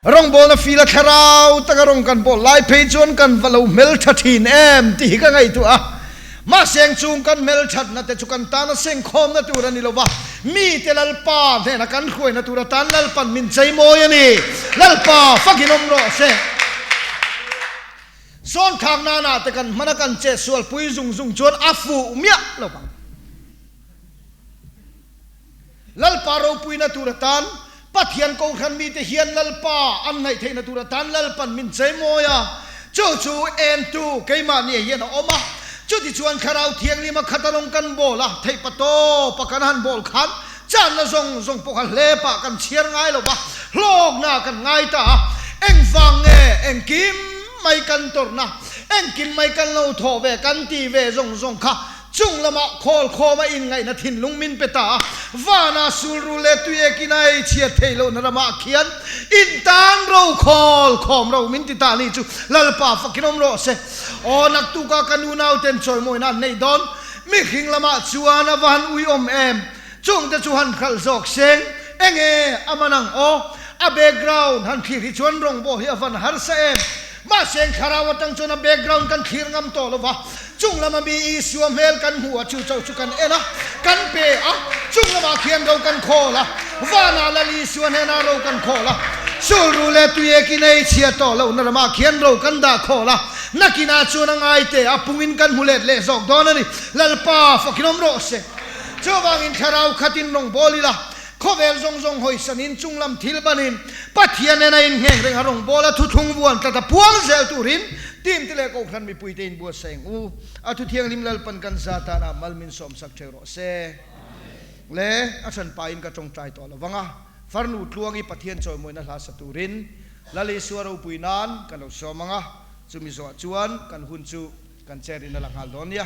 Rawngbawlna fila thlarau taka rawng kan bawl lai phei chuan kan va lo hmeltha thin em tih hi ka ngaihtuah a. Mahse eng chung kan hmelthatna te chu kan tana sengkhawmna tur a ni lo va, mite Lalpa hnena kan hruaina tur atan Lalpan min cheimawi a ni. Lalpa fakin awm rawh se. Sawnthlak nana te kan hmana kan chetsualpui zung zung chuan a fuh miah lo vang. Lalpa ropuina tur atan, Pathian Kohhran mite hian Lalpa an hnaih theihna tur atan Lalpan min cheimawi a, chu chu entu keimahni hian a awm a. Chutichuan Thlarau Thianghlima khata rawng kan bawl a, theihpa tawpa kan han bawl khan channa zawng zawng pawh kha hlepah kan chhiar ngai lo va, hlawkna kan ngai ta a. Engvang nge engkim mai kan tawrhna, engkim mai kan lo thawh ve, kan ti ve zawng zawng kha Chung lamah khawl khawma inngaihna thinlung min pe ta a, vana sulru leh tuiekin a ei chhiat theih lohna ramah khian in tan ro khawl khawm ro min ti ta ni chu Lalpa fakin awm rawh se. Aw naktuka ka nu nauten chawimawina an neih dawn mihring lamah chuan a va han ui awm em? Chungte chu han hralh zawk seng enge a man ang aw? A background han thlir hi chuan rawngbawl hi a van harsa em? Mahse thlarau atang chuan a background kan thlir ngam tawh lo va, chung lama mi Isua hmel kan hmu a, chu chauh chu kan en a, kan pe a, chung lamah khian ro kan khawl a, vanah Lal Isua hnenah ro kan khawl a, sulru leh tuiek in ei chhia tawh lohna ramah khian ro kan dah khawl a, nakinah chuan a ngaite a pungin kan hmu let leh zawk dawn a ni. Lalpa fakin awm rawh se. Chuvangin thlarau khatin rawngbâwl ila, khawvel zawng zawng hawisanin chunglam thil banin Pathian nen a inngeng reng a rawngbâwl a thuthlung vuan tlat a puang zel turin team te leh Kohhran mipuite inbuatsaih ang u. A thu thianghlim Lalpan kan za tana mal min sawmsak theuh rawh se. Le a hran pahin ka tawngtai tawh lo vang a, farnu tluangi Pathian chawimawina hla sa turin Lal Isua ropui nan kan lo sawm ang a, chumi zawh chuan kan hun chu kan chair in a la nghal dawn nia.